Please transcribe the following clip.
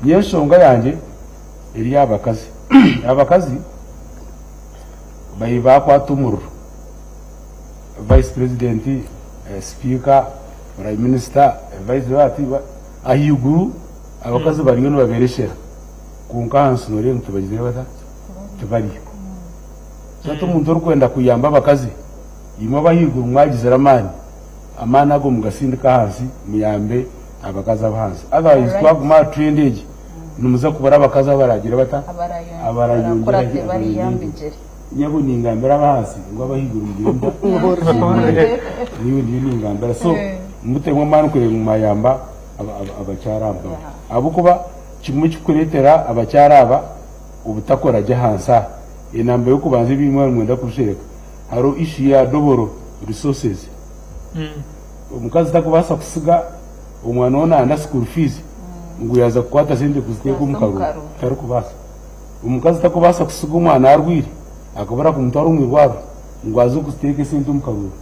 Nyowe enshonga yangye eri aha bakazi. Abakazi bari baakwata omuriro, Vice President, Sipiika, Prime Minister, Vice bati ahaiguru abakazi bariyo nibaberekyera kwonka ahansi nooreeba ngu tibagizire bata? Tibariyo. So hati omuntu orikwenda kuyamba abakazi, imwe ab'ahaiguru mwagizire amaani, amaani ago mugasindike ahansi muyambe abakazi ab'ahansi. Otherwise twaguma aha trend egi, nimuza kubura abakazi abaragire bata? Abarayongyera ahaiguru. Nyabo ningambira ab'ahansi ngu ab'ahaiguru mugire muta? Muhurire. Niiwe ndiyo ningambira. So mutemu amaani kureeba ngu mwayamba abakyara aba. Ahabw'okuba kimwe ekirikureetera abakyara aba obutakora gye ahansi aha, enamba y'okubanza ebi mwaba nimwenda kubishereka, hariho issue ya doboro resources. Omukazi takubaasa kusiga omwana we nayenda school fees ngu yaaza kukwata sente kuziteeka omu karuuru, tarikubaasa. Omukazi takubaasa kusiga omwana arwaire akabura kumutwara omu irwariro ngu aze kuziteeka esente omu karuuru.